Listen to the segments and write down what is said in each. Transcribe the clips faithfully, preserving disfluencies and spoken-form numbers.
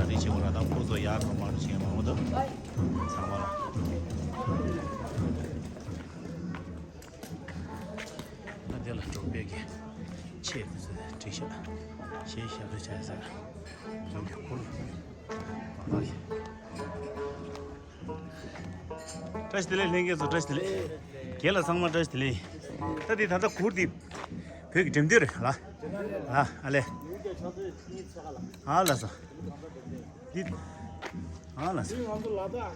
རེ་ཆེ་བ་ལ་དང་ཕོ་ཚོ་ཡག་གང་མང་རུ་ཆེ་མང་བོ་འདུག་ཚང་མ་ལ། ད་དེ་ལ་འབྲོག་པའི་གི་ཆེད་དུ་བྲིས་ཤག་ཞེས་ཞབས་བྲོ་བྱ་ཟེར། འཛོམས་ཀྱི་ཁུལ། བཀྲ་ཤིས་བདེ་ལེགས། ལྷན་རྒྱས་ཚོ་བཀྲ་ཤིས་བདེ་ལེགས། རྒན་ལགས་ཚང་མ་བཀྲ་ཤིས་བདེ་ལེགས། ད་འདི་ད་ལྟ་གུར་འདི་བོད་ཀྱི་འགྲེམས་སྟོན་རེད་ལ། ལ་ཨ་ལེ། ཨ་ལ་ས། འདི། ཨ་ལ་ས། འདི་ང་ཚོ་ལ་དྭགས།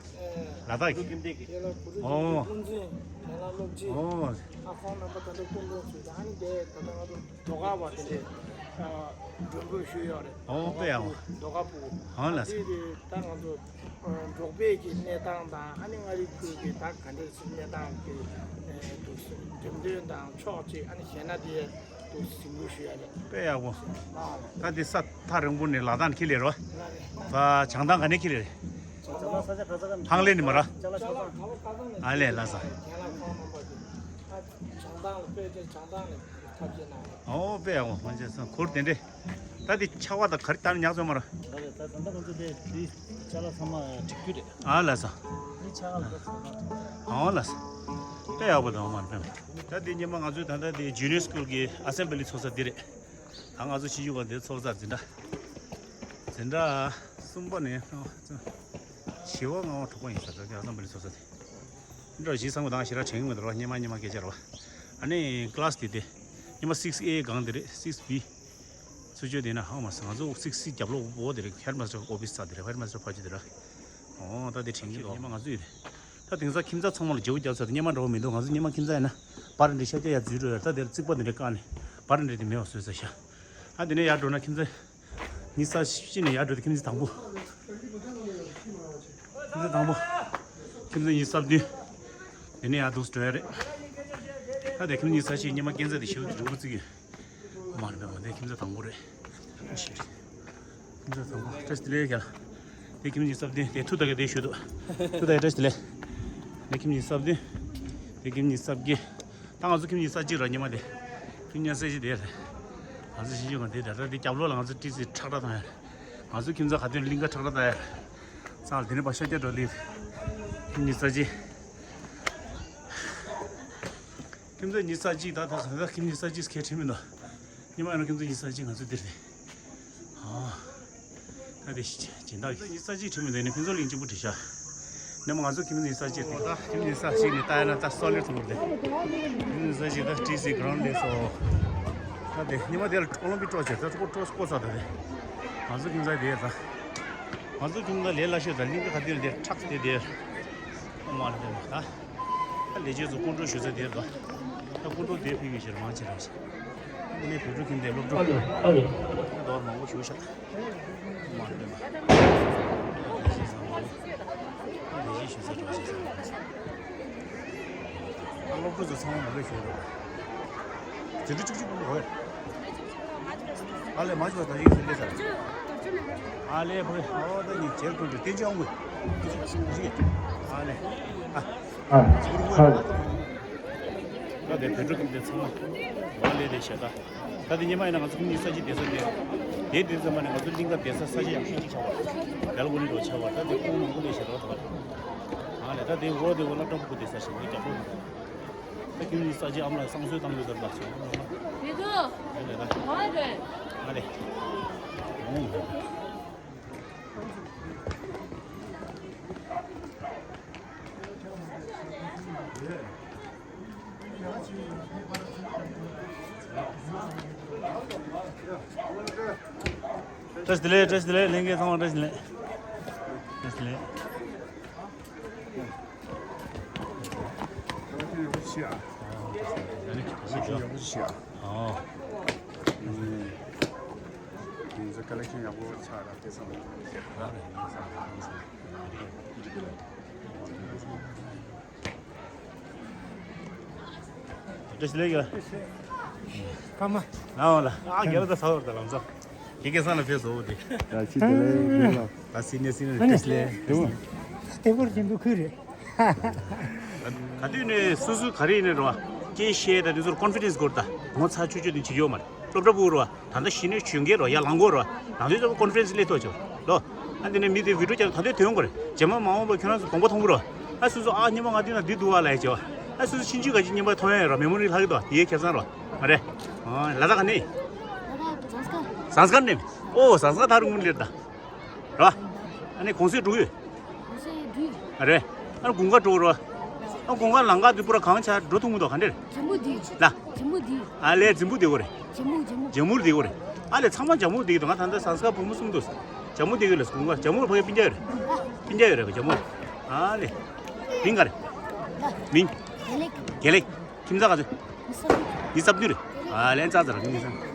ལ་དྭགས་ཀྱི། དེ་ལ་གུ་རུ་ཨོ། རྒྱལ་པོ་ཀུན་འཛིན་དེ་ལ་སློབ་སྤྱི། ཨོ། ཨ་ཁོང་རྣམ་པ་ད་ལྟ་སྐུ་མགྲོན་ཚོས་ད་ཨ་ནི་དེ་ད་ལྟ་ང་ཚོ་ཟློས་གར་བ་དེ་འདྲས་མགྲོན་འབོད་ཞུས་ཡོད་རེད། ཨོ་དཔེ་ཡག་པོ། ཟློས་གར་ཕྲུ་གུ། ཨོ་ལ་ས། དེ་དེ་ད་ང་ཚོ་འབྲོག་པའི་གི་གནས་སྟངས་དང་ཨ་ནི་མངའ་རིས་ཁུལ་གི་ད་ག་འདྲས་སེ་གནས་སྟངས་ཀྱི་འདུག་འགྲེམས་སྟོན་དང་ཕྱོགས་གཅིག་ཨ་ནི་གཞན་ན་དེ་འདུག་གཟིགས་འབུལ་ཞུ་ཡ་རེད། དཔེ་ཡག་པོ། ད་དེ་ས་ཐག་རིང་པོ་ནས་ལ་དྭགས་ནས་ཁྱེར་སླེབས་རོ། ད་བྱང་ཐང་ག་ནས་ཁྱེར་སླེབས་རེད། ཧང་ལེ་ནས་མ་ར། ཨ་ལེ་ལ་ས། ཨོ་དཔེ་ཡག་པོ། ང་ཚོ་གུར་དེ་འདྲས། ད་དེ་ཆར་པ་དང་ག་རེ་ལྟར་ཉག་ཚོད་མ་ར། ད་ད་ད་ལྟ་ང་ཚོ་དེ་དེ་ཅ་ལག་ཚང་མ་སྒྲིག་རྒྱུ་རེད། ཨ་ལ་ས། དེ་ཆ་ལ་ད་ཚང་མ། ཨོ་ལ་ས། དཔེ་ཡག་པོ་དང་མ་རེད། ད་དེ་ཉི་མ་ང་ཚོའི་ད་ལྟ་དེ་ཇུ་ནི་ཡར་སི་ཀུལ་གི་ཨ་སེམ་བྷི་ལི་ཚོགས་ས་འདི་རེད། ད་ང་ཚོ་ཕྱི་རྒྱུད་པ་འདིར་ཚོགས་ས་འཛིན་གྲྭ། འཛིན་གྲྭ་གསུམ་པ་ནས་བཞི་པ་ལྔ་པ་དྲུག་པ་ཡིན་ས་རེད། ཨ་སེམ་བྷི་ལི་ཚོགས་ས་དེ། འདྲ་ཞིག་བསམ་བློ་བཏང་ཞེ་དྲག་དྲན་གྱི་མི་འདུག་ར། སྔོན་མ་སྔོན་མ་སྐད་ཆ་རེད་བ། ཨ་ནི་ཀི་ལ་སི་དེ་དེ། སྔོན་མ་སིགས་ཨེ་སྒང་དེ་རེད། སིགས་བི། ཚུར་ཕྱོགས་དེ་ན་ཧང་མ་སི་ང་ཚོ་སིགས་སི་རྒྱབ་ལོགས་འོག་དེ་རེད། ཧེཌ་མ་སི་ཊར་ཨོ་ཕིས་ས་དེ་རེད། ཧེཌ་མ་སི་ཊར་ཕ་ཆུ་དེ་ར། ཨོ་ད་དེ་དྲན་གྱི་འདུག་སྔོན་མ་ང་ཚོ་ཡོད་དེ། ད་དེང་སང་ཁྱིམ་ཚང་ཚང་མ་ལ་བརྗེ་པོ་བརྒྱབ་ཚར་དེ་སྔོན་མ་འདྲ་བོ་མི་འདུག་ང་ཚོ་སྔོན་མ་ཁྱིམ་ཚང་ཡིན་ན་བར་འདྲེ་ཤར་རྒྱག་ཡ་འཛུལ་འགྲོ་ཡ། ད་དེར་རྩིག་པ་དེ་འདྲ་བཀག་ནས་བར་འདྲེ་དེ་མེད་པ་བཟོས་ཚར་ཤག་ཨ་དེ་ནས་ཡར་འགྲོ་ན་ཁྱིམ་ཚང་། ཉི་ཤུ་རྩ་བཞི་ནས་ཡར་འགྲོ་དུས་ཁྱིམ་ཚང་དང་པོ། ཁྱིམ་ཚང་དང་པོ། ཁྱིམ་ཚང་ཉི་ཤུ་རྩ་བདུན། དེ་ནས་ཡར་འདུག་སེ་འགྲོ་ཡ་རེད། ད་དེ་ཁྱིམ་ཚང་ཉི་ཤུ་རྩ་བཞི་ཉི་མ་སྐས་འཛེག་དེ་ཞེ་པོ་རིང་པོ་བརྩིགས་ཡོད། མ་རེད་པས་མ། དེ་ཁྱིམ་ཚང་དང་པོ་རེད། ཨ་ཤེས་རེད། ཁྱིམ་ཚང་དང་པོ་བཀྲ་ཤིས་བདེ་ལེགས་རྒན། དེ་ཁྱིམ་ཚང་ཉི་ཤུ་རྩ་བདུན། དེ་ཐུག་ད་ག་དེ་ཞུ་འདུག་ཐུག་ད་ག་བཀྲ་ཤིས་བདེ་ལེགས། དེ་ཁྱིམ་ཚང་ཉི་ཤུ་རྩ་བདུན། དེ་ཁྱིམ་ཚང་ཉི་ཤུ་རྩ་བརྒྱད། ད་ང་ཚོ་ཁྱིམ་ཚང་ཉི་ཤུ་རྩ་གཅིག་ར་ཉི་མ་དེ། ཁྱིམ་ཚང་ཉི་ཤུ་རྩ་གཅིག་དེ་རེད། ང་ཚོ་ཕྱི་རྒྱུད་པ་དེ་ད་ལྟ་དེ་རྒྱབ་ལོགས་ལ་ང་ཚོ་ཏོག་ཙམ་ཁྲག་ཁྲག་བཏང་ཡ་རེད། ང་ཚོ་ཁྱིམ་ཚང་ག་དུས་གླིང་ག་ཁྲག་ཁྲག་བཏང་ཡ་རེད། ཙང་དེ་ནས་ཕར་ཤར་རྒྱག་འགྲོ་ལེ། ཁྱིམ་ཚང་ཉི་ཤུ་རྩ་གཅིག་ཁྱིམ་ཚང་ཉི་ཤུ་རྩ་གཅིག་ད་ད་ད་ཁྱིམ་ཚང་ཉི་ཤུ་རྩ་གཅིག་ཁས་ཁྲིད་མི་འདུག་ཉི་མ་ཡིན་ན་ཁྱིམ་ཚང་ཉི་ཤུ་རྩ་གཅིག་ང་ཚོ་འདིར་རེད། ཨ། ད་དེ་སྦྱིན་བདག་གིས་ཉི་ཤུ་རྩ་གཅིག་ཁྲིད་མི་འདུག་ནི་ཕུན་ཚོགས་གླིང་གཅིག་པུ་བྲིས་ཤག་ནི་མ་ང་ཚོ་ཁྱིམ་ཚང་ཉི་ཤུ་རྩ་གཅིག་རེད། ད་ཁྱིམ་ཚང་ཉི་ཤུ་རྩ་གཅིག་ནི་ལྟ་ཡ་ན་ད་སོ་ལེར་མཐོང་གི་རེད། ཁྱིམ་ཚང་ཉི་ཤུ་རྩ་གཅིག་ད་ཊི་སི་གྷི་རའུན་ཌི་ལས་སོ། ད་དེ་ཉི་མ་དེ་ལ་ཨོ་ལིམ་པིག་སྤྲོ་བྱས་ད་ཚོ་སྤྲོ་སྤོ་ས་ད་དེ། ང་ཚོ་ཁྱིམ་ཚང་དེ་ད། ང་ཚོ་ཁྱིམ་ཚང་ལས་སླ་ཤོས་ད་གླིང་ག་ག་དུས་ལ་དེ་ཁྲག་དེ་དེ། ཨོ་མ་རེད་དེ་མ་ད། ད་ལས་བྱེད་ཚོ་སྐུ་མགྲོན་ཞུ་ས་དེར་དོ། ད་སྐུ་མགྲོན་དེ་ཕེབས་ཡོད་ཕྱིར་མང་ཆེ་རང་ཞིག་ཨ་ནི་བོད་ཕྲུག་ཁྱིམ་སྡེའི་སློབ་ཕྲུག་ཨ་ནི་ཨ་ནི་ད་མང་པོ་ཞུ་ཤག་མ་རེད་པས། ལས་བྱེད་ཚང་མ་ལས་བྱེད་ཞུ་ས་གྲོགས་ཞིག་ཟེར་བ་རེད། ཨ་སློབ་ཕྲུག་ཚོ་ཚང་མ་མ་ལས་ཞུ་རོགས། དེ་འདྲ་གཅིག་གཅིག་པུ་རེད། ཨ་ལས་མ་ཞུ་བ་ད་ཡིག་ཟིན་ཏེ་ཟེར། ཨ་ལས་ཕ་གི་ཨ་ད་ནི་ཇེལ་ཀོན་ཏུ་བསྟན་ཅི་ཨང་གི། ཨ་ལས། ཨ། ཨ། ད་དེ་བོད་ཕྲུག་གི་དེ་ཚང་མ་མ་ལས་དེ་ཞེ་ད། ད་དེ་ཉི་མ་ཡིན་ན་ང་ཚོ་ཁོང་གཉིས་ས་གཅིག་བསྡད་ས་དེ། དེ་དེ་ཙམ་མ་ནས་ང་ཚོ་གླིང་ག་བསྡད་ས་ས་ཆ་ཡག་ཤོས་གཅིག་ཆགས་པ་རེད། ལ་ལ་གོ་ནི་འགྲོ་ཆགས་པ་རེད། ད་དེ་ཁོང་མང་པོ་ལས་ཞེ་ད་ད། ཨ་ལས་ད་དེ་འོ་དེ་འོ་ལ་སྤྲང་པོ་བསྡད་ས་ཞིག་ངས་རྒྱབ་ལོགས། ད་ཁྱིམ་གཉིས་ས་ཆའི་ཨ་མ་ལ་བསང་གསོལ་བཏང་དགོས་ཟེར་ལབ་སོང་། ཨ་ལས་ད། ཨ་ལས། བཀྲ་ཤིས་བདེ་ལེགས། བཀྲ་ཤིས་བདེ་ལེགས། ལྷན་རྒྱས་ཚང་མ་བཀྲ་ཤིས་བདེ་ལེགས། བཀྲ་ཤིས་བདེ་ལེགས། ཀ་ལེག་ཤན་ཡག་པོ་ཞིག་ཨ། ཨོ། ཨུམ། ཁྱེད་ཚོ་ཀ་ལེག་ཤན་ཡག་པོ་ཆགས་ར་དེ་སོང་། བཀྲ་ཤིས་བདེ་ལེགས་ཡ། ཕ་མ། ཨོ་ལ། ཨ་རྒྱལ་ལ་ད་ས་བར་ད་ལམ་ས། ཁྱེད་སྐལ་བཟང་ལ་ཕེབས་སོ་དེ། ད་ཅི་དེ་ལས་ཡིན་ལ། ད་སི་ནི་སི་ནི་ཨ་ནི། ཁྲིས་ལེ། དེ་བོ། དེ་བོར་གྱི་འདུག་ཁུལ་རེད། ག་དུས་ནས་སོ་སོ་ག་རེ་ཡིན་ནའི་རོ། སྐད་བཤད་དང་དེ་ཚོར་ཀོན་ཕི་ཌེན་སི་དགོས་རེད་ད། ངོ་ཚ་ཆུ་ཆུ་དེ་བྱེད་ཡོད་མ་རེད། སློབ་གྲྭ་ཕྲུ་གུ་རོ། ད་ལྟ་གཞི་ནས་གཞོན་སྐྱེས་རོ། ཡར་ལངས་དགོས་རོ། ནང་དུས་ཚོ་ཀོན་ཕི་ཌེན་སི་སླེབས་ཐུབ་ཆོག་ལོ། ཨ་འདི་ནས་མི་དེ་བི་ཌིའོ་བརྒྱབ་ད་དུང་ཐོན་དགོས་རེད། རྗེས་མ་མ་འོངས་པར་ཁྱོད་རང་ཚོ་གདོང་པ་མཐོང་གི་རེད། ཨ་སོ་སོ་ཨ་སྔོན་མ་ང་འདི་ན་འདི་འདུག་ཨ་ལབ་ཡ་བྱེད་པ། ཨ་སོ་སོ་ཕྱིན་ཆད་ག་ཅིག་སྔོན་མ་མཐོང་ཡ་རེད། མེ་མོ་རི་ལྷག་གི་འདུག་དེའི་ཁེ་བཟང་རེད། མ་རེད། ཨ་ལ་ས་ག་ནས། ཟངས་དཀར་ནས། ཨོ་ཟངས་དཀར་ཐག་རིང་མོ་ལེར་ད། རེད་པ། ཨ་ནི་གོང་སེ་འགྲོ་གི་ཡོད། གོང་སེ་འགྲོ་གི་ཡོད། རེད། ཨ་ནི་དགུན་ཁ་འགྲོ་གི་རེད་པ། ཨ་དགུན་ཁ་ལམ་ཁ་དེ་པུ་ར་གངས་ཆགས་འགྲོ་ཐུབ་མི་འདུག་ག་འདྲ་རེད། ཇམ་མུ་དེ། ལ། ཇམ་མུ་དེ། ཨ་ལས་ཇམ་མུ་དེ་གོ་རེད། ཇམ་མུ་ཇམ་མུ། ཇམ་མུ་དེ་གོ་རེད། ཨ་ལས་ཚང་མ་ཇམ་མུ་དེ་གི་འདུག་ང་ད་ལྟ་ཟངས་དཀར་བུ་མོ་གསུམ་འདུག་ཇམ་མུ་དེ་གི་ལ་དགུན་ཁ་ཇམ་མུ་ཕ་གི་སྤུན་ཀྱག་ཡོད་རེད། སྤུན་ཀྱག་ཡོད་རེད་པ་ཇམ་མུ། ཨ་ལས། མིང་ག་རེད། མིང་། དགེ་ལེགས། དགེ་ལེགས། ཁྱིམ་ཚང་ག་ཚོད། ངའི་སྲོག་ཉིད། ངའི་སྲོག་ཉིད་རེད། ཨ་ལན་ཙག་ཙག་ར་ངའི་སྲོག་ཉིད།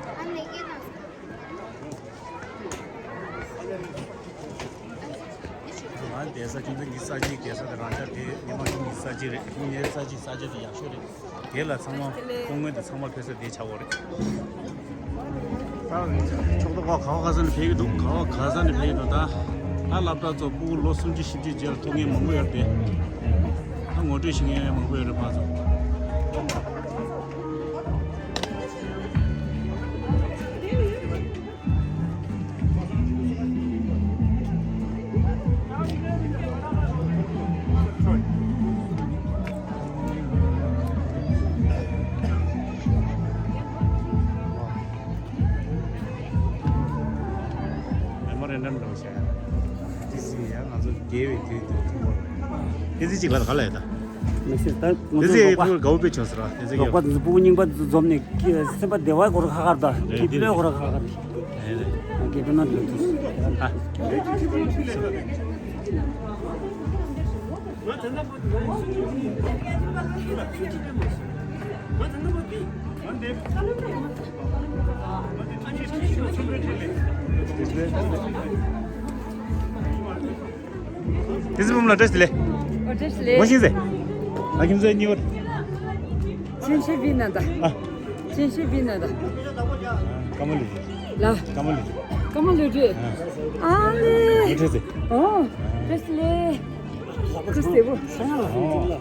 ང་བསྡད་ས་ཁྱིམ་ཚང་གི་ས་ཆའི་རྒྱལ་ས་དེ་རང་ཅག་དེ་ཉི་མ་གཉིས་ཀྱི་ས་ཆ་རེད། ངའི་ས་ཆའི་ས་ཆ་དེ་ཡག་ཤོས་རེད། དེ་ལ་ཚང་མ་སྐུ་ངོ་དེ་ཚང་མ་ཕེབས་ས་དེ་ཆགས་པ་རེད། ད་ཕྱོགས་མདོག་ཁ་ག་བ་ག་ས་ནས་ཕེབས་ཀྱི་འདུག་ག་བ་ག་ས་ནས་ཕེབས་ཀྱི་འདུག་ད་ང་སློབ་གྲྭ་ཚོ་ཕྲུ་གུ་ལོ་སུམ་ཅུ་བཞི་བཅུ་རྗེས་ལ་ཐུག་མཁན་མང་པོ་ཡོད་རེད་དེ། ད་ངོ་སྤྲོད་ཞུ་མཁན་མང་པོ་ཡོད་རེད་ཕར་ཚུར། མེ་མོ་རན་ཌམ་འགྲོ་བྱ། ཏི་སི་ཡང་ང་ཚོ་རྒྱལ་བའི་དུས་དུ་ཐུག་པ། ཏི་སི་གཅིག་ལ་ག་ལ་ཡོད་ད། མི་ཤེས་ད་ང་ཏི་སི་ཚོ་ཡི་ཐུག་དགའ་བོ་དཔེ་བྱུང་ཟེར་བ་ཏི་སི་རོགས་པ་གི་དེ་ཚོ་སྤུ་གུ་རྙིང་པ་འཛོམས་ནས་སེམས་པ་བདེ་བ་སྐོར་ཁ་ཁར་ད་རེད་ཁྱི་དེ་ཕིའི་སྐོར་ཁ་ཁར། རེད་རེད། ང་སྐད་ཆ་ན་འདོད་ཐུག་ཨ། དེ་ཚོ་བུམ་ལ་བཀྲ་ཤིས་བདེ་ལེགས། ཨོ་བཀྲ་ཤིས་བདེ་ལེགས། ང་ཤིང་ཟེ། ང་ཁྱིམ་ཚང་གཉིས་པར། ཆེན་ཤོས་བི་ན་ད། ཨ། ཆེན་ཤོས་བི་ན་ད། ཀ་མ་ལུ། ལ། ཀ་མ་ལུ། ཀ་མ་ལུ་རེད། ཨ་ལེ། ཨོ་བཀྲ་ཤིས་བདེ་ལེགས། ཁུ་སེ་བོ།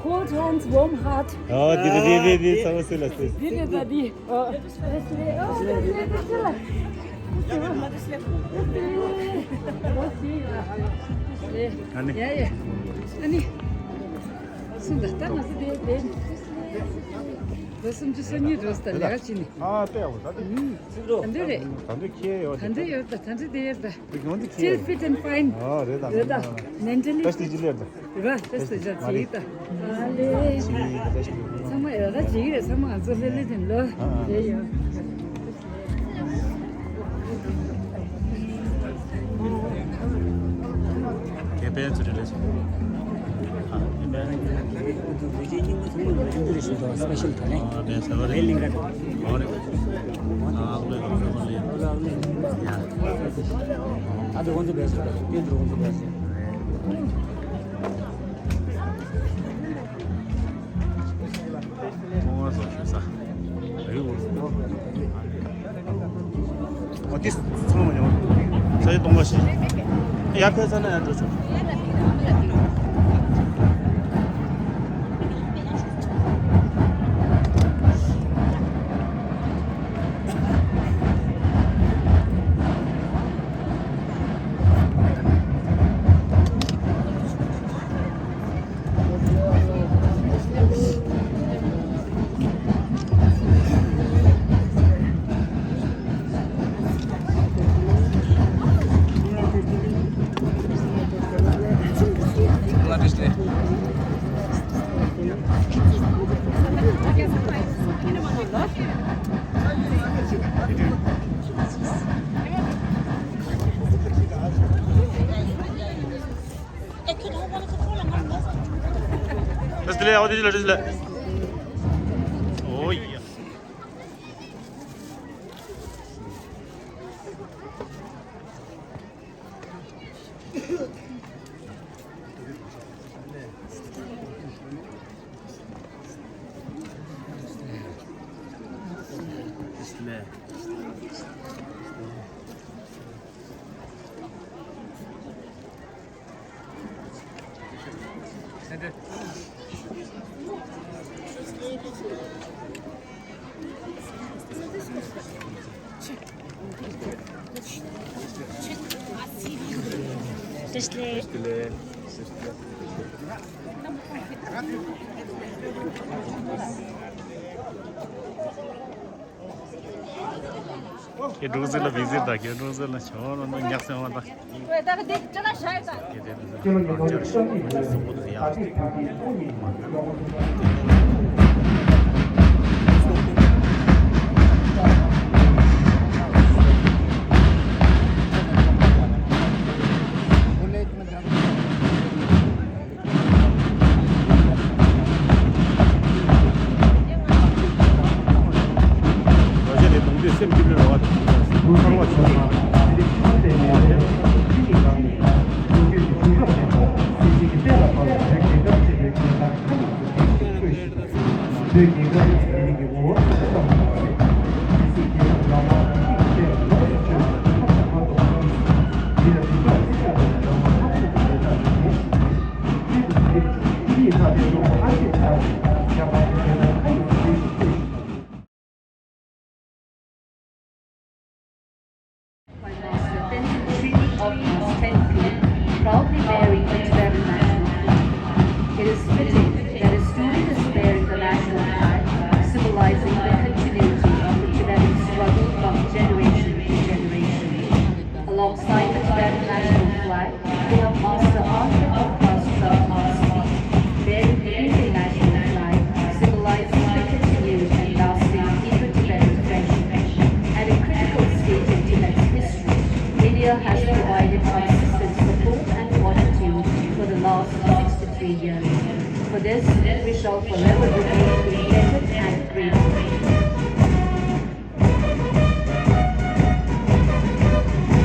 Cold hands, warm heart. ཨོ་དེ་དེ་དེ་དེ་ཚ་བོ་སེ་ལ་སེ། དེ་དེ་ད་དེ། ཨོ། ཨ་ནི། ཡ་ཡ། ཨ་ནི། སུ་འདི་ལྟ་ང་ཚོ་དེ་དེ། ལོ་སུམ་ཅུ་སོ་གཉིས་འགྲོ་སྟ་ལས་ཀ་བྱེད་ནི། ཨ་ལྟ་ཡག་པོ་ད་དེ། ད་འདི་རེད། ད་འདི་ཁྱེད་ཡོད་ད་འདི་ཡོད་ད་ད་འདི་དེ་ཡོད་ད། དེ་གོང་དེ་ཁྱེད་Still ཡོད་fit and fine. ཨ་རེད་ད། རེད་ད། Mentally ད་ཤི་ཇི་ལེར་ད། ར་ཏེ་སྟེ་ཇ་ཅི་ད། ཨ་ལེ། ཚང་མ་ཡོད་ད་ཅི་རེད། ཚང་མ་ང་ཚོ་ལྷེ་ལྷེ་དེ་ལོ། རེད་ཡོད། ཨ་ཨ་ཨ་ཨ། ཨོ་ཏི་ཚང་མ་ཉོ། ས་ཡི་སྟོང་ཁ་ཤས། ཡར་ཕེབས་ཚར་ན་ཡར་འགྲོ་ཆོག་བཀྲ་ཤིས་བདེ་ལེགས། ཁྱེད་འབྲུག་རྩེ་ལ་བི་ཟིར་དང་ཁྱེད་འབྲུག་རྩེ་ལ་ཆོག་རོགས་གནང་ཉག་སེ་བ་དང་། རོ་ཤ་དེ་གདོང་དུས་སེམས་སྐྱིད་པོའི་རེ་བ་དང་། By Master Tenzin Shriti of Class ten P, proudly bearing the Tibetan national flag. It is fitting that a student is bearing the national flag, symbolizing the continuity of the Tibetan struggle from generation to generation. Alongside the Tibetan national flag, we have Master Arthur of Class twelve R C, bearing the Indian national flag, symbolizing the continued and lasting Indo-Tibetan friendship. At a critical stage in Tibet's history, India has provided consistent support and fortitude for the last sixty-three years. For this, we shall forever remain indebted and grateful.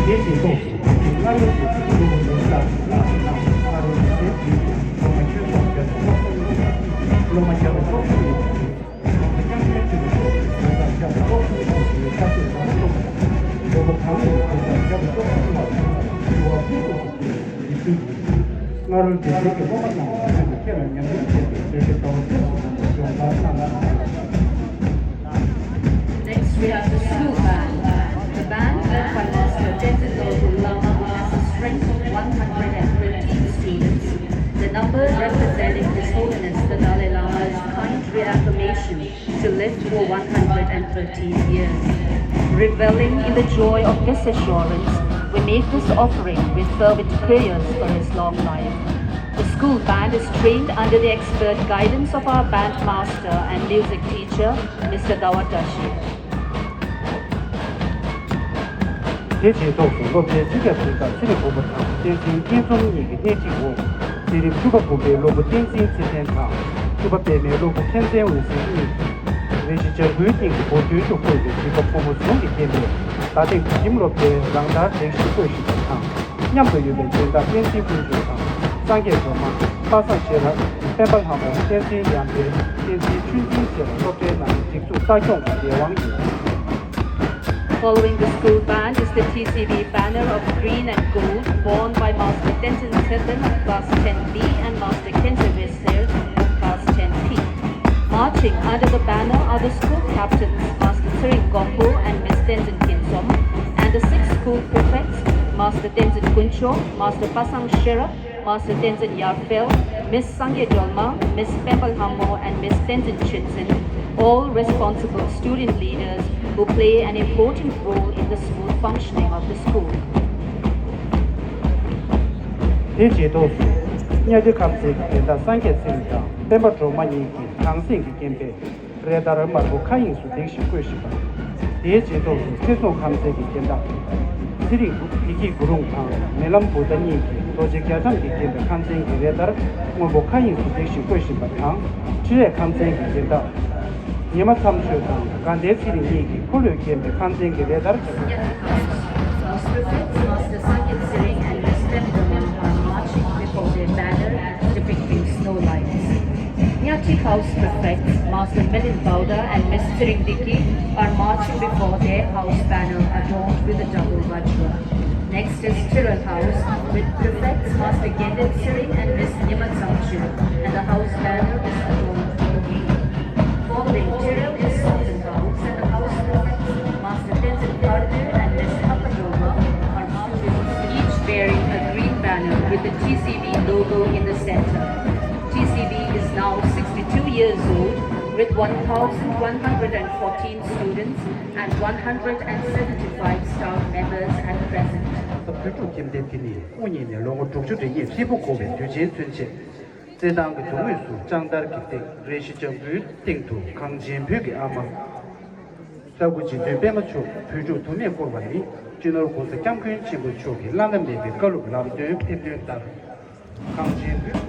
དེ་བཞིན་ཐོག་སུ་སྔ་ཡོད་ཀྱི་སྲིད་སྐྱོང་ལོ་གསར་གྱི་ལས་ཀྱི་ནང་ཨ་རོ་ནི་སའི་དུས་ཀྱི་སློབ་མ་ཁྱོན་བསྡོམས་བརྒྱ་དང་ལྔ་བཅུ་ལོ་ཚོགས་སུ་ཡོད་པ་དང་སློབ་མ་བརྒྱ་དང་ལྔ་བཅུ་ལོ་ཚོགས་སུ་ཡོད་པ་དང་བརྒྱ་དང་ལྔ་བཅུ་ལོ་ཚོགས་སུ་ཡོད་པའི་ཆབ་སྲིད་ལམ་ལུགས་ལ་ལོ་འཁོར་གང་རུང་གི་དུས་ཀྱི་སློབ་མ་ཁྱོན་བསྡོམས་བརྒྱ་དང་ལྔ་བཅུ་ལོ་ཚོགས་སུ་ཡོད་པ་དང་ཞུ་བ་ཕུལ་དགོས་སུ་བསྟན་ཡོད། སྔ་རོལ་དུས་རྒྱུན་གྱི་སློབ་མ་རྣམས་ཀྱི་ཁྱོན་དུ་ཁྱེད་ལ་ཉམས་མྱོང་ཆེ་བའི་ལས་ཀའི་ཟླ་བ་ཕུན་སུམ་ཚོགས་པའི་སྦྱོང་བརྡར་གནང་བ། Next, we have the school band. The band, led by Master Tenzin Dorje Lama, witnesses strength of one hundred and thirteen students, the number representing His Holiness the Dalai Lama's kind reaffirmation to live for one hundred and thirteen years. Reveling in the joy of this assurance, we make this offering with fervent prayers for his long life. The school band is trained under the expert guidance of our band master and music teacher, Mister Dawa Tashi. དེ་རྗེས་ཐོག་སུ་སློབ་གྲྭའི་སྤྱི་ཁྱབ་འཛིན་བདག་ཚེ་རིང་མགོན་པོ་དང་བསྟན་འཛིན་སྐྱིད་འཛོམས་གཉིས་ཀྱི་སྣེ་ཁྲིད་འོག་འཛིན་རིམ་བཅུ་པ་དགོན་པའི་སློབ་བུ་བསྟན་འཛིན་ཚེ་བརྟན་དང་བཅུ་པ་པདྨའི་སློབ་བུ་མཁྱེན་བཙུན་འོད་ཟེར་གཉིས་ཀྱིས་རེ་ཞིག་འཇར་པན་གླིང་གི་སྒོ་མདུན་དུ་བཀོད་པའི་འདུས་པ་ཕོ་མོ་ཟུང་གིས་བརྒྱན་པའི་རྡ་སྟེང་བོད་ཁྱིམ་སློབ་གྲྭའི་རང་དར་ལེགས་ཤིང་བཀོད་བཞིན་པ་དང་། མཉམ་དུ་ཡོད་པའི་སྦྱིན་བདག་བསྟན་འཛིན་ཀུན་སྒྲོན་དང་། སངས་རྒྱས་སྒྲོལ་མ། པ་སངས་ཤེས་རབ། སྤེན་པ་ལྷ་མོ། བསྟན་འཛིན་ཡར་འཕེལ། བསྟན་འཛིན་ཆོས་འཛིན་བཅས་ལ་སློབ་གྲྭའི་ནང་སྒྲིག་འཛུགས་ལྟ་སྐྱོང་གི་ལས་དབང་ཡོད། Following the school band is the T C B banner of green and gold, borne by Master Tenzin Tsepen of class ten B and Master Khenze Veser of class ten P. Marching under the banner are the school captains, Master Tsering Gokpo and Miss Tenzin Kinzom, and the six school prefects, Master Tenzin Kuncho, Master Pasang Sherab, Master Tenzin Yarfel, Miss Sangye Dolma, Miss Pemba Lhamo, and Miss Tenzin Chitzin, all responsible student leaders who play an important role in the smooth functioning of the school. དེ་རྗེས་ཐོག་སུ་གཉའ་ཁྲི་ཁམས་ཚན་གྱི་སྦྱིན་བདག་སངས་རྒྱས་ཚེ་རིང་དང་སྤེན་པ་སྒྲོལ་མ་གཉིས་ཀྱིས་དྭངས་སེང་གིས་བརྒྱན་པའི་རས་དར་དམར་པོ་མཁའ་དབྱིངས་སུ་ལྡིང་ཞིང་བཀོད་བཞིན་པ། དེའི་རྗེས་ཐོག་སུ་ཁྲི་སྲོང་ཁམས་ཚན་གྱི་སྦྱིན་བདག་ཚེ་རིང་བདེ་སྐྱིད་གུ་རུང་དང་སྨོན་ལམ་བུ་ཟླ་གཉིས་ཀྱིས་རྡོ་རྗེ་རྒྱ་གྲམ་གྱིས་བརྒྱན་པའི་མཁའ་མཚན་གྱི་རས་དར་སྔོན་པོ་མཁའ་དབྱིངས་སུ་ལྡིང་ཞིང་བཀོད་བཞིན་པ་དང་། ཁྲི་རས་མཁའ་མཚན་གྱི་སྦྱིན་བདག་ཉི་མ་མཚམས་གཅོད་དང་དགའ་ལྡན་ཚེ་རིང་གཉིས་ཀྱིས་འཁོར་ལོས་བརྒྱན་པའི་མཁའ་མཚན་གྱི་རས་དར། Master Sangye Tsering and Miss Pemdamon are marching before their banner depicting snow lights. Nyati House prefects, Master Milind Bauda and Miss Tsering Diki, are marching before their house banner adorned with a double vajra. Next is Tiral House, with prefects Master Genden Tsering and Miss Nyima Tsangchil, and the house banner is adorned with a wreath. Following Tiral is Sultan House, and the house prefects Master Tenzin Kardu and Miss Hapa Dolma are mounted, each bearing a green banner With the T C B logo in the center. T C B is now sixty-two years old, with one thousand one hundred fourteen students and one hundred seventy-five staff members at present. བོད་ཕྲུག་ཁྱིམ་སྡེ་དེ་ནི་དབུ་བརྙེས་ནས་ལོ་ངོ་དྲུག་ཅུ་རེ་གཉིས་ཧྲིལ་པོ་འཁོར་བའི་དུས་ཆེན་མཚོན་ཆེད། རྩེད་ཐང་གི་མདུན་ངོས་སུ་ལྕགས་དར་གྱི་སྟེང་རས་གཞི་ལྗང་གུའི་སྟེང་དུ་གངས་ཅན་བོད་ཀྱི་ཨ་མ། ས་སྐུ་རྗེ་བཙུན་པད་མ་མཆོག་བོད་ཕྲུག་དུ་མས་བསྐོར་བ་ནི་སྤྱི་ནོར་༸གོང་ས་༸སྐྱབས་མགོན་ཆེན་པོ་མཆོག་གི་བླ་ན་མེད་པའི་བཀའ་སློབ་ལམ་སྟོན་ཕེབས་དོན་ལྟར། གངས་ཅན་བོད། གསོལ་བ་འདེབས་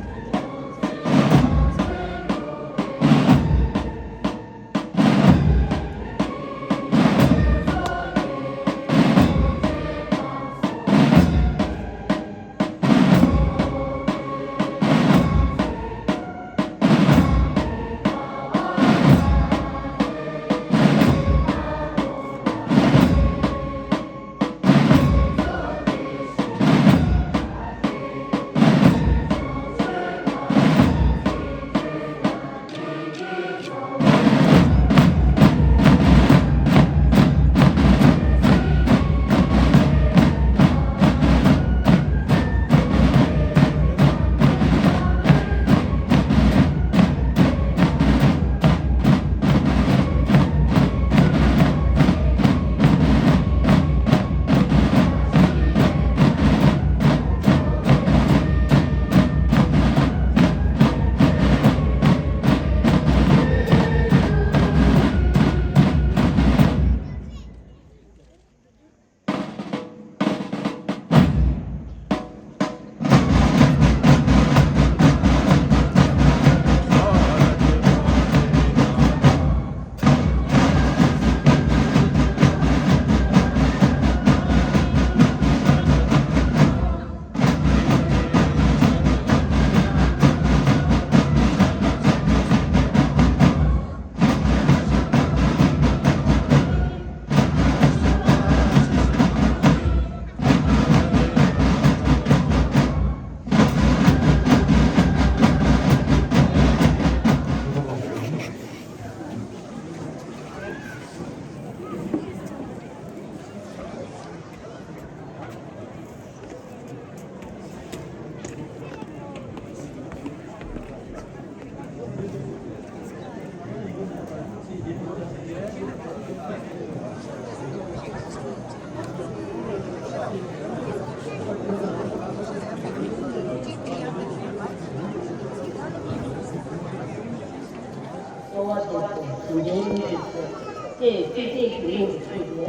སོ། དུས་ལྡན་གཉིས་ཀྱི་ཚེ། ཅེས་བསྐྱེད་རྫས་ཀྱི་ལེའུ་བཤད་དེ།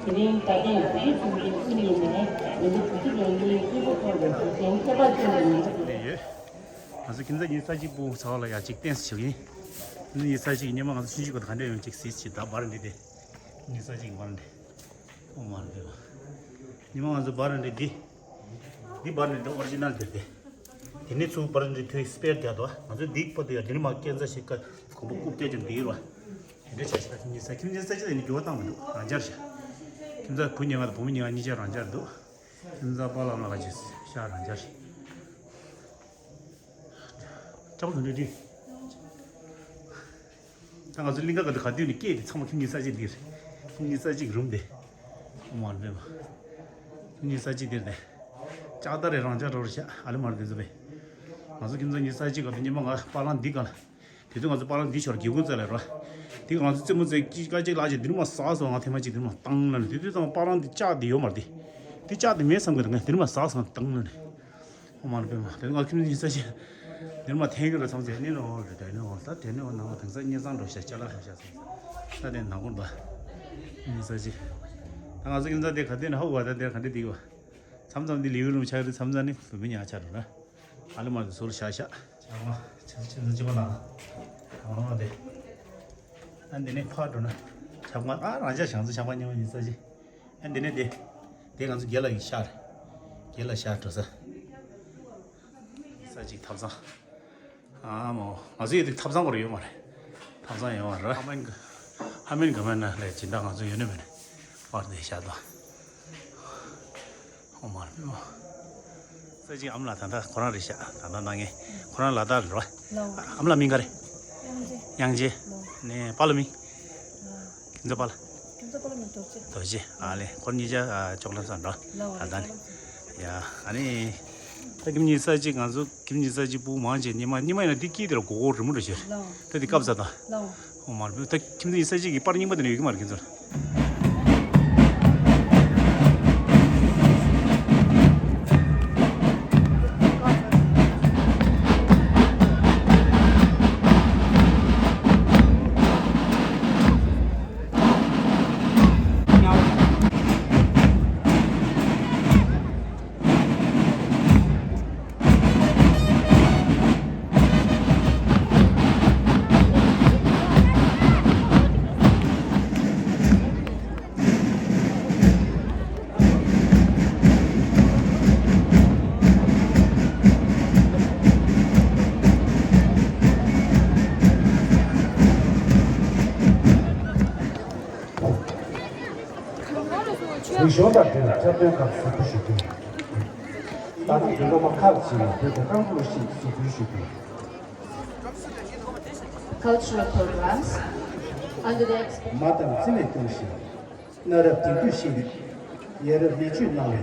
དེ་རིང་དགའ་ལྡན་བོད་ཀྱི་གསུང་རིག་དབུ་བརྙེས་ནས་མི་ལོ་དྲུག་ཅུ་རེ་གཉིས་ཧྲིལ་པོ་འཁོར་བའི་དུས་ཆེན་ཁྱད་པར་ཅན་གྱི་ཉིན་མོ་དེ། ཡོད། ང་ཚོ་ཁྱིམ་ཚང་གཉིས་ས་གཅིག་སྤུ་ཚ་བ་ལ་ཡ་གཅིག་བསྟན་སུ་ཞུགས་ཡིན། ཁྱིམ་ཚང་གཉིས་ས་གཅིག་ཉི་མ་ང་ཚོ་ཆུང་ཆུང་གི་ག་འདྲ་ཡོང་གཅིག་གཟིགས་ཅིག་ད་བར་འདི་དེ། ཁྱིམ་ཚང་གཅིག་བར་འདི། ཨོ་མ་རེད་པ། ཉི་མ་ང་ཚོ་བར་འདི་འདི། འདི་བར་འདི་འདི་ཨོ་རི་ཇི་ནལ་འདིར་དེ། དེ་ནས་ཚུར་བར་འདི་ཐོས་སྤེར་རྒྱག་དོ། ང་ཚོ་འདི་པོ་དེ་ཡ་འདི་ནི་མ་སྐས་འཛའ་ཞིག་ཀ་གོམ་པ་རྐུབ་བཀྱག་ཀྱང་འདི་རུ་བ། དེ་འདྲ་བྱ་ཞིག་ཁྱིམ་ཚང་གཉིས་ས་ཁྱིམ་ཚང་གཉིས་ས་གཅིག་དེ་ནི་འགྱུར་བ་བཏང་མི་འདུག་རང་འཇགས་བྱ། ཁྱིམ་ཚང་བུ་ཉེ་ང་དང་བུ་མོ་ཉེ་ང་གཉིས་ཆ་རང་འཇགས་འདུག་ཁྱིམ་ཚང་པ་ལགས་ལ་ག་ཅིག་ཤ་རང་འཇགས་བྱ། ལྕགས་པོ་དོན་འགྲིག་འགྲིག་ད་ང་ཚོ་གླིང་ག་ག་དུས་ག་དུས་ནས་སྐད་དེ་ཚང་མ་ཁྱིམ་གཉིས་ས་གཅིག་འདིར། ཁྱིམ་གཉིས་ས་གཅིག་རུམ་དེ། ཨོ་མ་རེད་པ། ཁྱིམ་གཉིས་ས་གཅིག་འདིར་དེ། ལྕགས་དར་རེ་རང་ལྕགས་རོར་བཞག་ཨ་ལེ་མར་དེ་ཚོ་བས། ང་ཚོ་ཁྱིམ་ཚང་གཉིས་ས་གཅིག་ག་དུས་ཉི་མ་ང་པ་ལང་འདི་ག་ལ། དེ་དུས་ང་ཚོ་པ་ལང་འདི་ཤོར་སྒེའུ་ཁུང་རྩེ་ལ་རོ། དེ་ག་ང་ཚོ་རྩེད་མོ་རྩེ་ཀི་ཀ་ཅིག་ལག་ཅིག་འདིར་མ་ཟག་སོང་ང་ཐེངས་མ་གཅིག་འདིར་མ་བཏང་ལ་ནི་དེ་དུས་ཙམ་པ་ལང་འདི་ལྕགས་འདི་ཡོད་མ་རེད་དེ། འདི་ལྕགས་འདི་མེད་བསམ་གི་འདུག་ང་འདིར་མ་ཟག་སོང་བཏང་ལ་ནི། ཨོ་མ་རེད་པས་མ་དེ་ང་ཁྱིམ་ཚང་གཉིས་ས་གཅིག་འདིར་མ་ཐེན་གི་རེད་བསམ་ཚེ་ནི་ནོ་རེད་དེ་ནི་འོ་ད་དེ་ནི་འོ་ནང་ལ་དེང་སང་སྙེ་ཚང་འགྲོ་ཤག་ཅ་ལག་ཤག་ཤག་སོང་ས་དེ་ནང་ཁོང་ད་གཉིས་ས་གཅིག་ད་ང་ཚོ་ཁྱིམ་ཚང་དེ་ག་དེ་ནི་ཧ་གོ་བ་ད་དེ་ག་འདྲ་འདི་གོ་མཚམས་མཚམས་འདི་ལིའུ་རུམ་ཆགས་རེད་མཚམས་མཚམས་ནི་བུད་མེད་ཉག་ཆགས་རེད་ན། ཨ་ལི་མ་དེ་ཟུར་བཞག་བཞག་ཆག་མ་ཆག་ཆག་ཆག་མ་ལ། ཆག་མ་དེ། ཨ་འདི་ནས་ཕར་འགྲོ་ན། ཆག་མ་ཨ་རང་ཅག་ཞང་ཚོ་ཆག་མ་ཉོ་ཡིན་ས་ཅི། ཨ་འདི་ནས་དེ། དེ་ང་ཚོ་རྒྱལ་ལ་ཡི་ཤར། རྒྱལ་ལ་ཤར་འགྲོ་ས། ས་ཅིག་ཐབ་ཚང་། ཨ་མོ། ང་ཚོ་ཡོད་དུས་ཐབ་ཚང་བར་ཡོད་མ་རེད། ཐབ་ཚང་ཡོད་མ་རེད། ཧ་མན་ག་ཧ་མན་ག་མན་ན་ལས་སྦྱིན་བདག་ང་ཚོ་ཡོད་ནི་མེད་ནི། བར་དེ་བཞག་དོ། ཨོ་མ་རེད་མོ། ས་ཅིག་ཨམ་ལ་ད་ལྟ་ཁོ་རང་རེད་ཤག་ད་ལྟ་ནང་ངས་ཁོ་རང་ལ་དྭགས་རེད་རོ། ལའོ། ཨམ་ལ་མིང་ག་རེད། དབྱངས་ཅན། དབྱངས་ཅན། ལའོ། ནས་པཱ་ལ་མིང་། ལའོ། ཁྱིམ་ཚང་པཱ་ལ། ཁྱིམ་ཚང་པཱ་ལ་མིང་རྡོ་རྗེ། རྡོ་རྗེ་ཨ་ལེ་ཁོ་གཉིས་ཆ་ཨ་ཅོག་ལ་ཚང་འགྲོ། ལའོ། ད་ལྟ་ནི། ཡ་ཨ་ནི། ད་ཁྱིམ་གཉིས་ས་གཅིག་ང་ཚོ་ཁྱིམ་གཉིས་ས་གཅིག་ཕྲུ་གུ་མང་ཆེ་སྔོན་མ་སྔོན་མ་ཡིན་ན་འདི་དཀྱིལ་དེ་ལ་སྒོར་སྒོར་རི་མོ་འདྲ་བྱས། ལོ། ད་འདི་སྐབས་ས་དང་། ལོ། ཨོ་མ་རེད། ད་ཁྱིམ་གཉིས་ས་གཅིག་གི་པར་རྙིང་པ་དེ་ནས་ཡོད་ཀྱི་མ་རེད་ཁྱེད་ཚོར། རིག་གཞུང་དང་འབྲེལ་བའི་འཁྲབ་སྟོན་ཁག་གཟིགས་འབུལ་ཞུ་རྒྱུ། ད་ཐེངས་ཀྱི་སློབ་མ་ཁག་ཅིག་ལ་བོད་ཀྱི་རྐང་འཁོར་ཞིག་གཟིགས་འབུལ་ཞུ་རྒྱུ། Cultural programs under the exp- མ་དང་རྩིས་མེད་སྐྱོང་ཞིང་། གནའ་རབས་དེང་དུས་ཤེས་རིག་ཡ་རབས་ལེགས་བཅོས་གནང་བའི་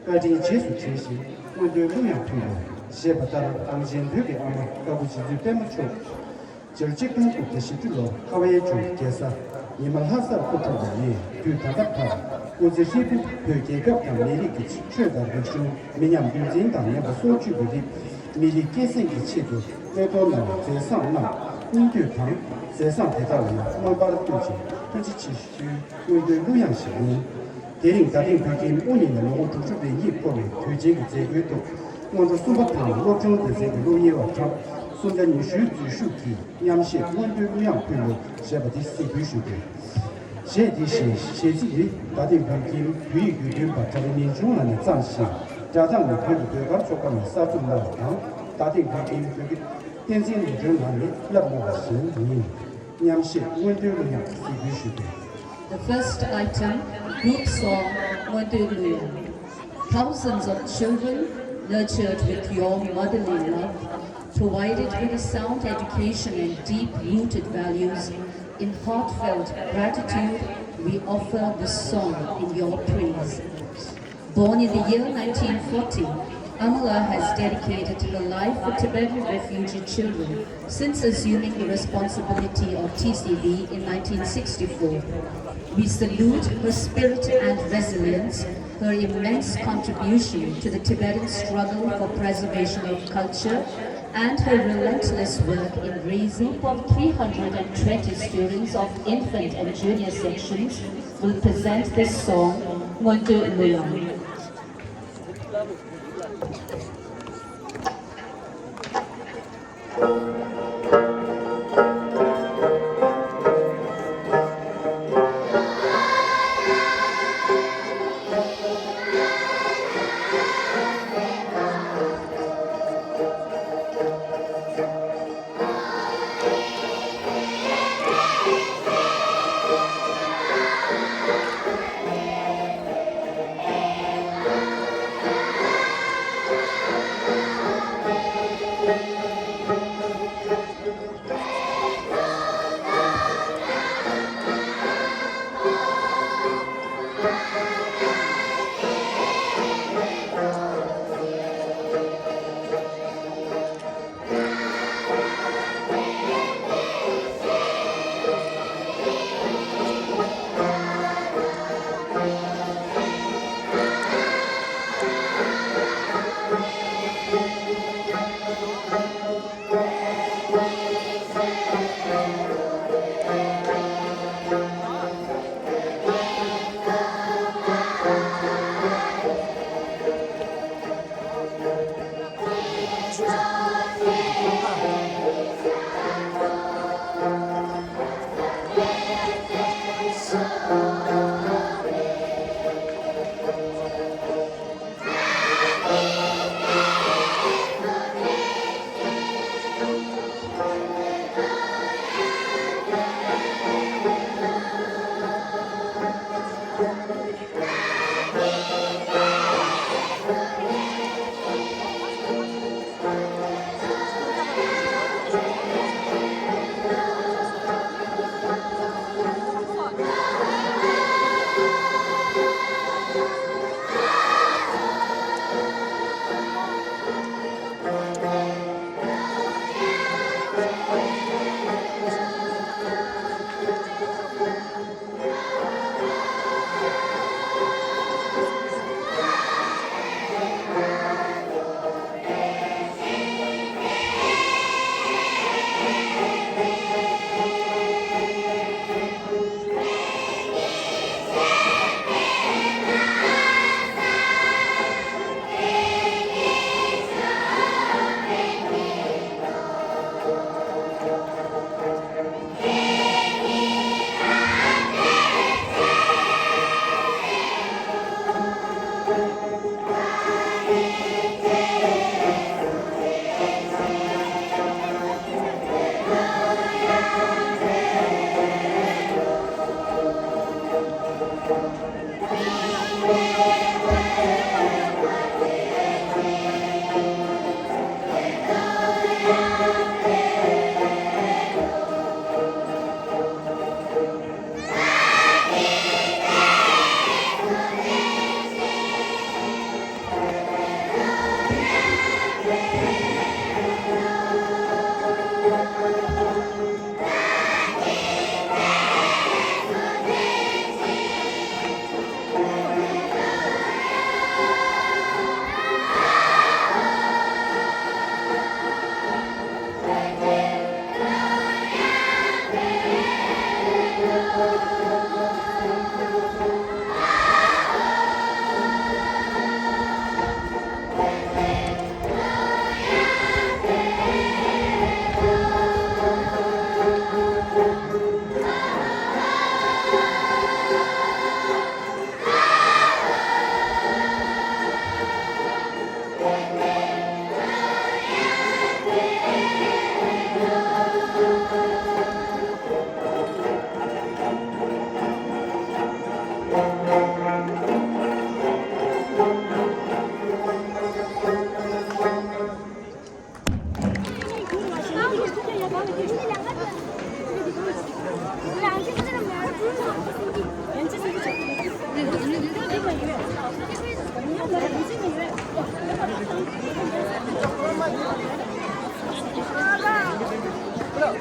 བཀའ་དྲིན་རྗེས་སུ་དྲན་ཞིང་མངོན་མཐོའི་གླུ་དབྱངས་ཕུལ་ལོ། ཞེས་པ་ལྟར་གངས་ཅན་བོད་ཀྱི་ཨ་མ་ཀ་ཁུ་རྗེ་བཙུན་པད་མ་མཆོག་སྤྱི་ལོ་གཅིག་སྟོང་དགུ་བརྒྱ་བཞི་བཅུ་ལོར་ཁ་བའི་ལྗོངས་རྒྱལ་ས་ཉི་མ་ལྷ་སར་སྐུ་འཁྲུངས་པ་ཡིས་དུས་ད་ལྟ་བར་སྐུ་ཚེ་ཧྲིལ་པོ་བོད་རྒྱལ་ཁབ་དང་མི་རིགས་ཀྱི་ཆོས་དང་རིག་གཞུང་མི་ཉམས་རྒྱུན་འཛིན་དང་ཉམས་པ་སོར་ཆུད་ཀྱི་རིགས་མི་རིགས་སྐྱེད་སྲིང་གི་ཆེད་དུ་བློས་གཏོང་གནང་བའི་མཛད་བཟང་རྣམས་སྙིང་བསྡུས་དང་། མཛད་བཟང་དེ་དག་ལ་ཡང་མངོན་པར་བསྟོད་ཅིང་ཐུགས་རྗེ་ཆེ་ཞུའི་མངོན་མཐོའི་གླུ་དབྱངས་ཤིག་ཡིན། དེ་རིང་རྡ་སྟེང་བོད་ཁྱིམ་དབུ་བརྙེས་ནས་ལོ་ངོ་དྲུག་ཅུ་རེ་གཉིས་འཁོར་བའི་དུས་ཆེན་གྱི་མཛད་སྒོའི་ཐོག་སྔོན་འགྲོ་གསུམ་པ་དང་སློབ་ཆུང་སྡེ་ཚན་གྱི་སློབ་གཉེར་བ་གྲངས་སུམ་བརྒྱ་ཉི་ཤུའི་འཛུལ་ཞུགས་ཀྱིས་མཉམ་གཞས་མངོན་མཐོའི་གླུ་དབྱངས་ཕུལ་ལོ་ཞེས་པ་དེ་གཟིགས་འབུལ་ཞུ་རྒྱུ། གཞས་འདི་བཞིན་གཞས་ཚིག་ནི་རྡ་སྟེང་བོད་ཁྱིམ་བོད་ཡིག་དགེ་འདུན་པ་གྲྭ་པ་ཉིན་ཆུང་ལགས་ནས་བརྩམས་ཤིང་སྒྲ་གདངས་ནི་བོད་ཀྱི་ཟློས་གར་ཚོགས་པ་ནས་གསར་འཛུགས་གནང་བ་དང་རྡ་སྟེང་བོད་ཁྱིམ་བོད་ཀྱི་བསྟན་འཛིན་ལུང་སྒྲོན་ལགས་ནས་བསླབས་གནང་བ་བཞིན་ཡིན། མཉམ་གཞས་མངོན་མཐོའི་གླུ་དབྱངས་གཟིགས་འབུལ་ཞུ་རྒྱུ། The first item, group song, Ngwendwe Luyang. Thousands of children nurtured with your motherly love, provided with a sound education and deep-rooted values, in heartfelt gratitude, we offer this song in your praise. Born in the year nineteen forty, Amala has dedicated her life for Tibetan refugee children since assuming the responsibility of T C V in nineteen sixty-four. We salute her spirit and resilience, her immense contribution to the Tibetan struggle for preservation of culture, and her relentless work in raising for three hundred and twenty students of infant and junior sections will present this song, Ngwendwe Luyang. སྲིན་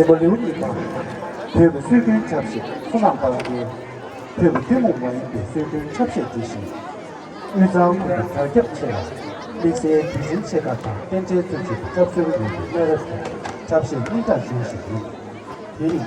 མོ་ལེའུ་གཉིས་པ། བོད་ཀྱི་སྲོལ་རྒྱུན་ཆབ་སྲིད་བསོད་ནམས་དཔལ་གྱི། བོད་ཀྱི་ཐུན་མོང་མ་ཡིན་པའི་སྲོལ་རྒྱུན་ཆབ་སྲིད་དེ་བཞིན། དབུས་གཙང་ཁུལ་གྱི་དར་ཁྱབ་ཆེ་བ། དམིགས་བསལ་དུས་ཆེན་ཆེ་ཁག་དང་རྟེན་འབྲེལ་བཙུགས་ཀྱི་སྐབས་སུ་ཡོད་པའི་གནའ་རབས་ཀྱི་ཆབ་སྲིད་སྙིང་ཁྲག་ཅན་ཞིག་ཡིན། དེ་ནི།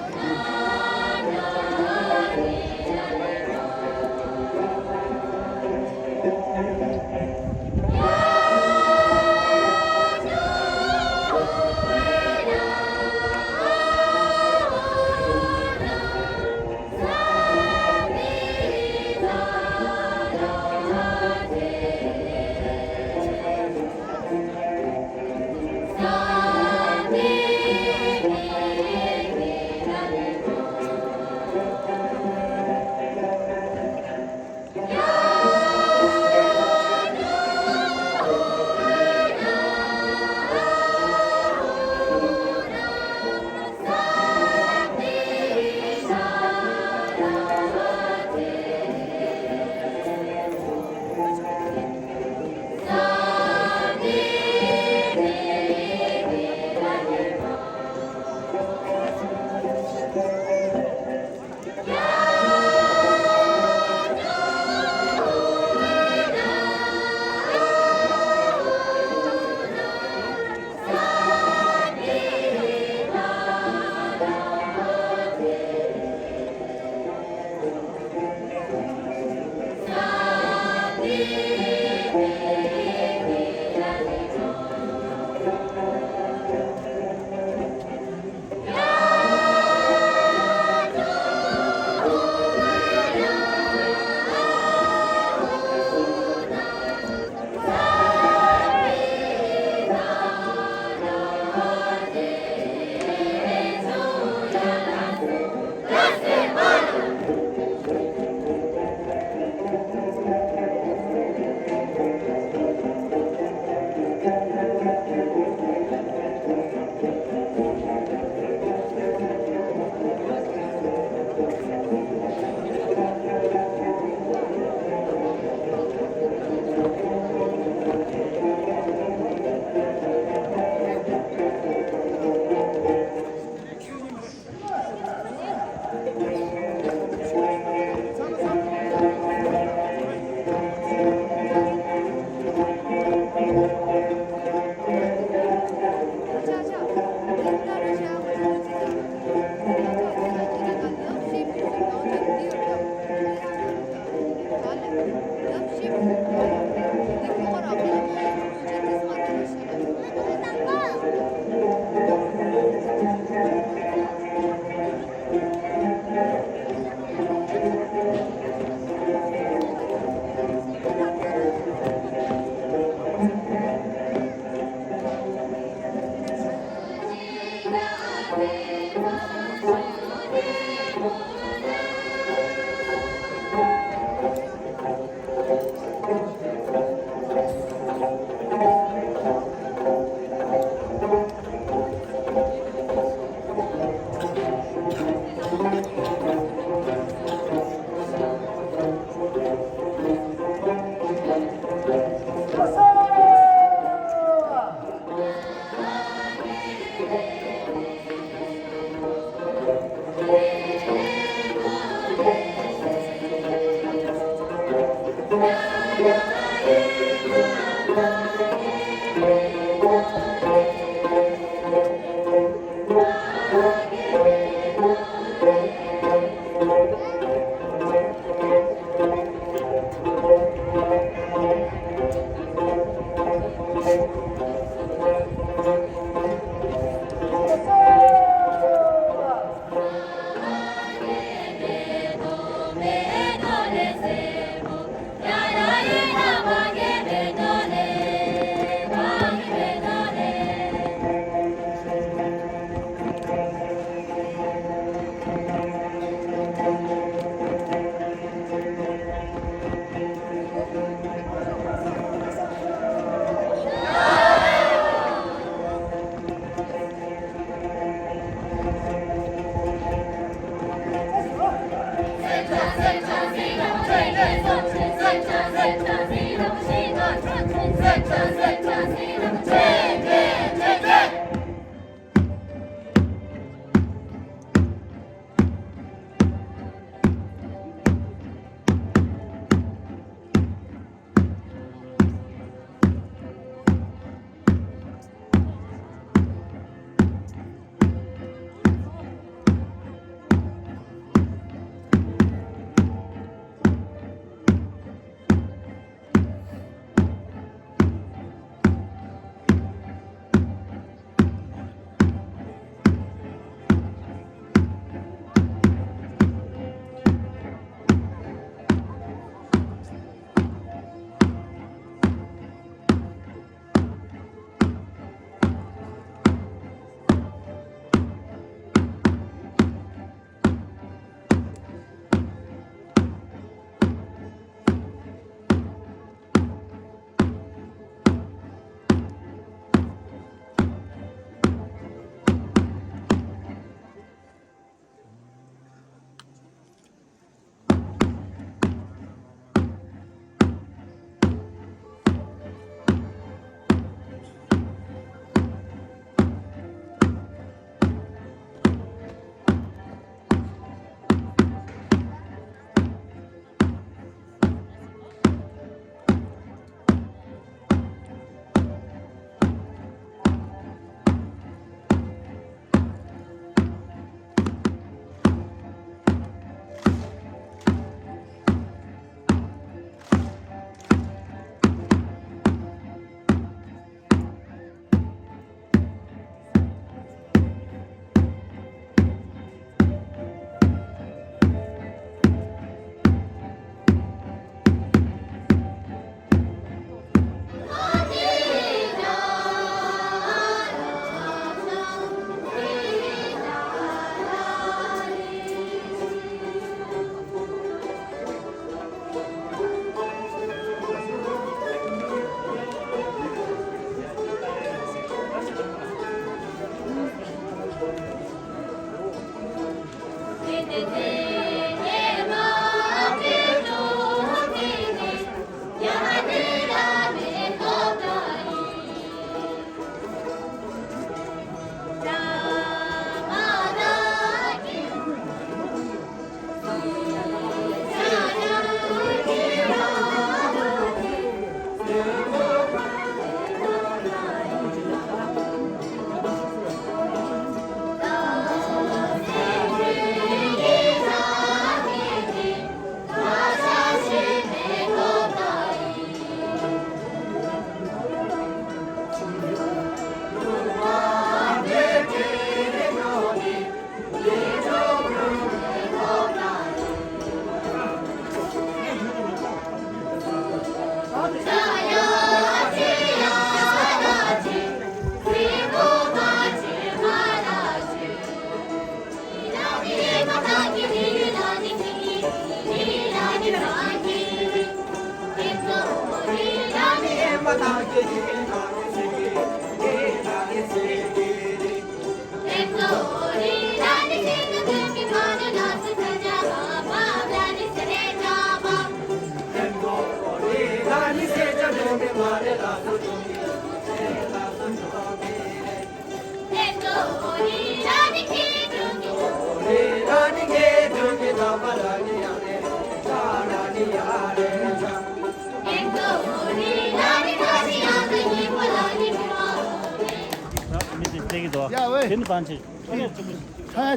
མི་དེ་བལྟས་ཀྱི་འདུག་ཡ་ཝེ། དེ་ནི་བང་ཆེ། ཆ་ཡ་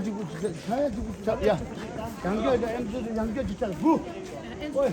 གཅིག་པུ་ཆ་ཡ་གཅིག་པུ་ཆ་ཡ། ཡང་སྐྱོད་ད་ཨེམ་ཚུ་ཡང་སྐྱོད་གཅིག་ཆ་དགུ། ཨོའི།